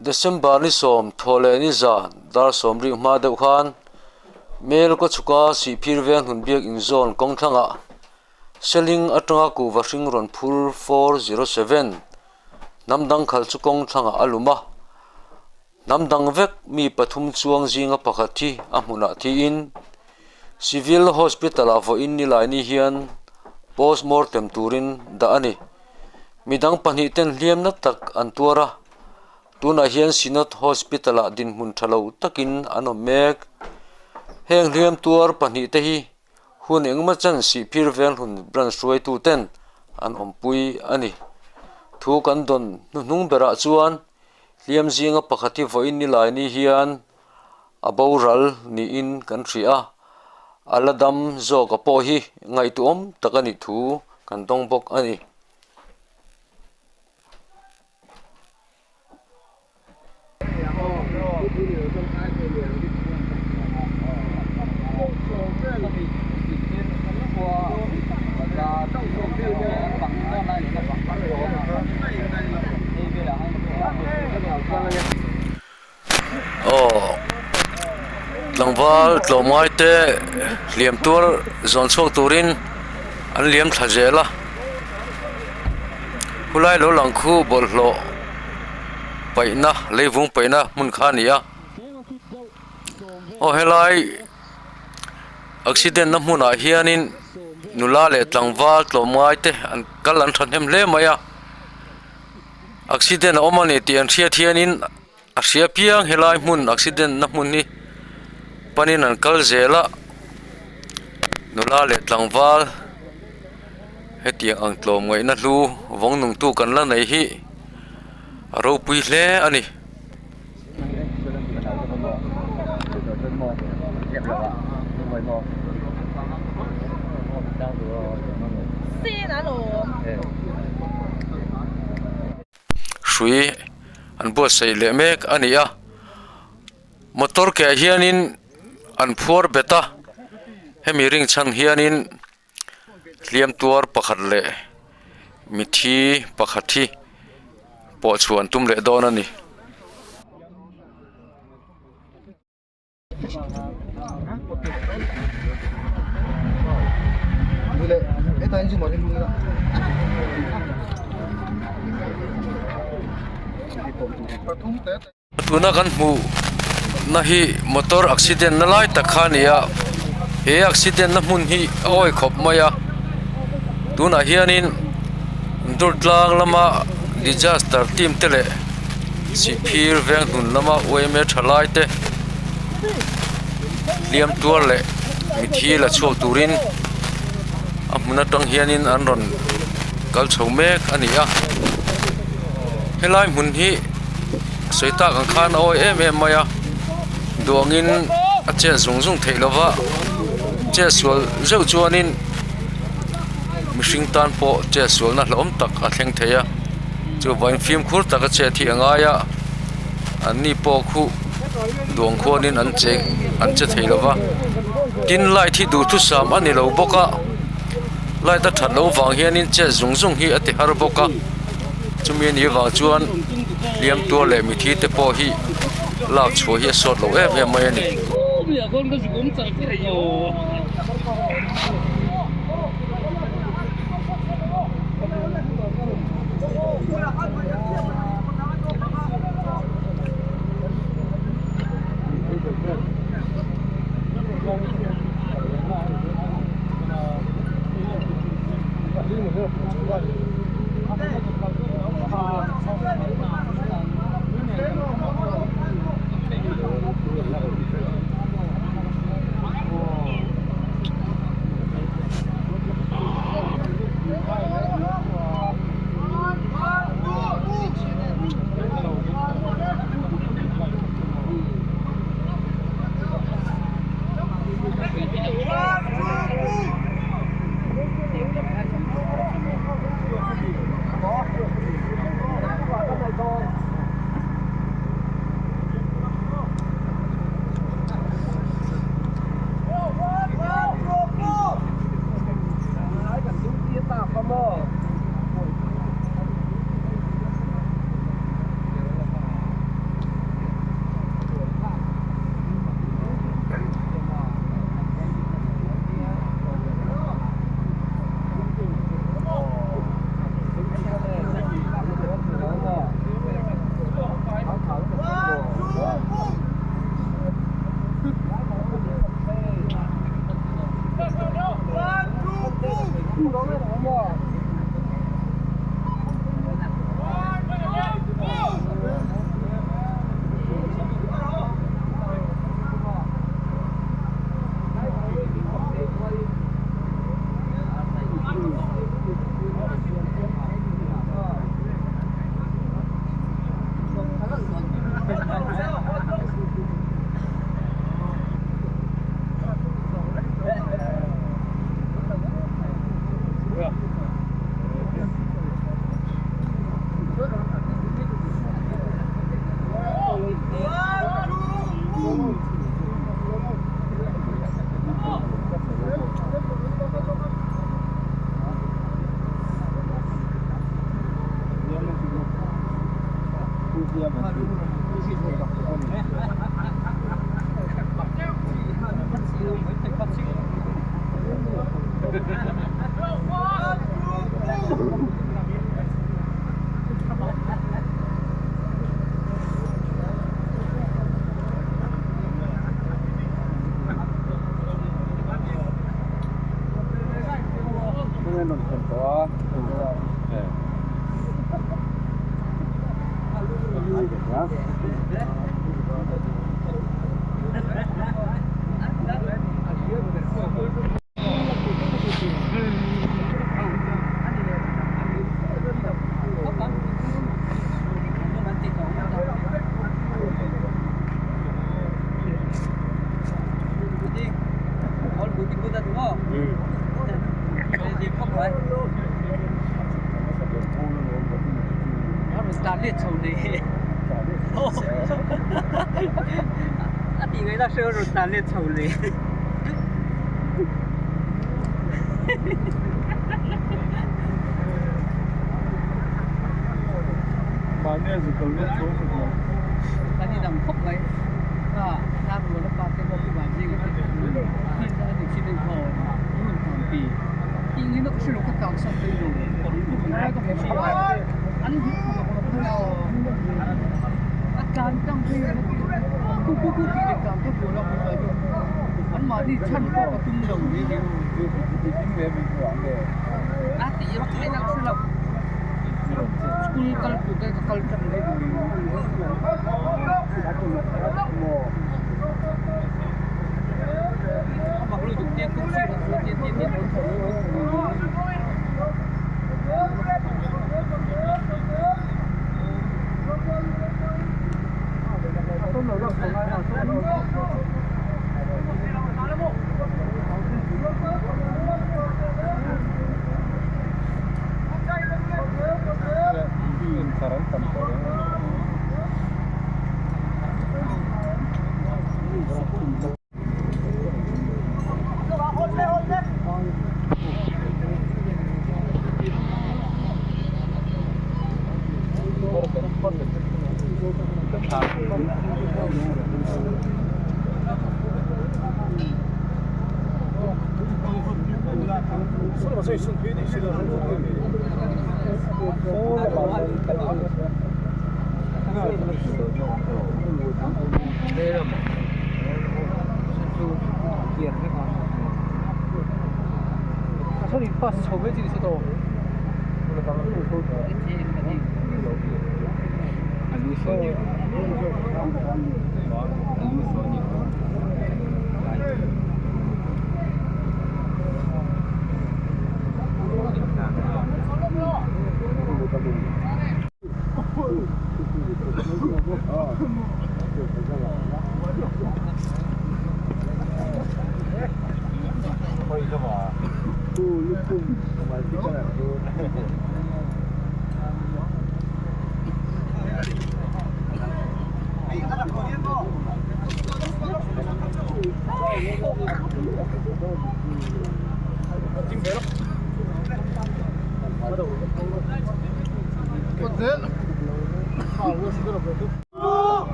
December ni sawm thaw leh ni zan dar sawm rik hma deuh khan Mel kaw chhuka Sihphir veng hnun biak inzawn kawng thlangah Seling atanga kuhva hring rawn phur 407 hnam dang khalh chu kawng thlangah a lum a. Hnam dang vek mi pathum chuang zinga pakhat hi a hmunah thiin Civil Hospital ah vawiin nilai ni hian post mortem turin dah a ni. Midang pahnih ten hliam na tak an tuar a, tunah hian Synod Hospital ah dinhmun tha lo takin an awm mek. Heng hliam tuar pahnih te hi Hun engemaw chan Sihphir Venghlun branch hruaitu ten an awmpui a ni. Thu kan dawn hnuhnung berah chuan hliam zinga pakhat hi vawiin nilai ni hian a boral niin kan hria a, a la dam zawka pawh hi ngaihtuahawm tak a nih thu kan dawng bawk a ni. Aw tlangval tlawmngai te hliam tuar zawn chhuak turin an liam thla zel a khulai lo lang khu bawlhhlawh paihna leivung paihna hmun kha a ni a aw helai accident na hmunah hianin nula leh tlangval tlawmngai te an kal an thahnem hle mai a. Accident a awm a ni tih an hriat hianin a hria piang helai hmun accident na hmun hi panin an kal zel a nula leh tlangval hetiang ang tlawm ngaihna hlu vawng nung tu kan la nei hi a ropui hle a ni. Hrui an buatsaih leh mek a ni a motor ke ah hianin an phuar bet a hemi ring chhan hianin hliam tuar pakhat leh mithi pakhat hi pawh chhuah an tum leh dawn a ni. Tuna kan hmuh na hi motor accident na lai tak kha a ni a he accident na hmun hi a awi khawp mai a tunah hianin Durtlang lama disaster team te leh Sihphir veng hnun lama U_M_A thalai te hliam tuar leh mithi la chhuak turin a hmun atang hianin an rawn kal chho mek a ni a helai hmun hi. Sawi tak ang khan a awi em em mai a duangin a chet zung zung theih lova chet sual zeuh chuanin mihring tan pawh chet sualna hlauhawm tak a thleng thei a chuvangin fimkhur taka chet hi a ngai a an ni pawh khu duang khuanin an che an che thei lova tin light hi duhthusam a ni lo bawk a light a that loh vang hianin chet zung zung hi a ti har bawk a. Chumi a nih avang chuan hliam tuar leh mithi te pawh hi lak chhuah hi a sawt lo em em mai a ni.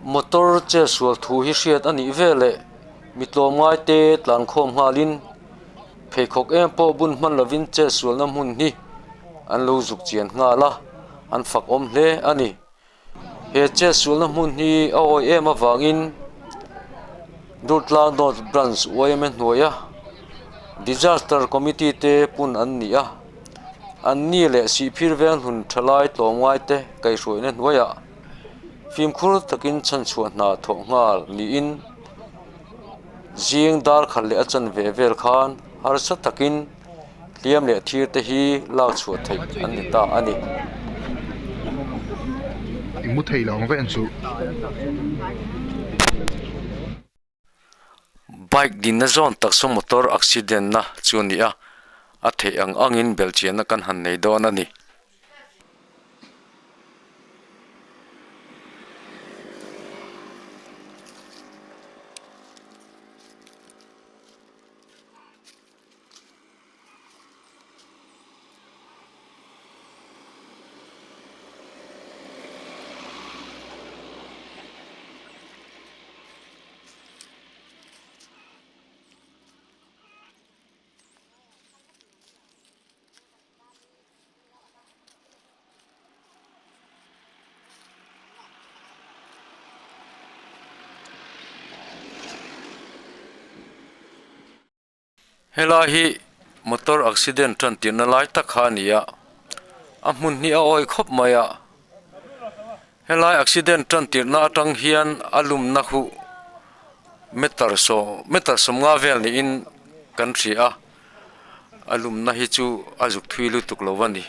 Motor che sual thu hi hriat a nih veleh mi tlawmngai te tlan khawm nghalin pheikhawk em pawh bun hman lovin che sualna hmun hi an lo zuk chian nghal a, an fak awm hle a ni. He che sualna hmun hi a awi em avangin Durtlang North Branch yma hnuaia Disaster Committee te pun an ni a, an ni leh Sihphir veng hlun thalai tlawmngai te kaihhruaina hnuaiah fimkhur takin chhanchhuah hna thawh nghal niin zing dar khat leh a chanve vel khan harsa takin hliam leh thir te hi lak chhuah theih an ni ta a ni. I mu thei lo ang vek ang chu. Bike dinna zawn tak saw motor accident na chu a ni a, a theih ang angin belhchianna kan han nei dawn a ni. Helai hi motor accident tan tirna lai tak kha a ni a, a hmun hi a awi khawp mai a, helai accident tan tirna atang hian a lumna huh meter saw meter sawmnga vel niin kan hria a, a lumna hi chu a zuk thui lutuk lo a ni.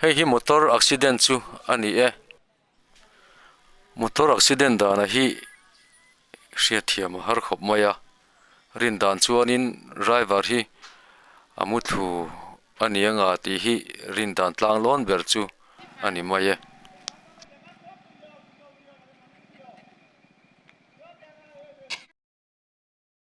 Hei hi motor accident chu a ni e motor accident dana hi hriatthiam a har khawp mai a rin dan chuanin driver hi a mu thlu a ni anga tih hi rin dan tlang lawn ber chu a ni mai e.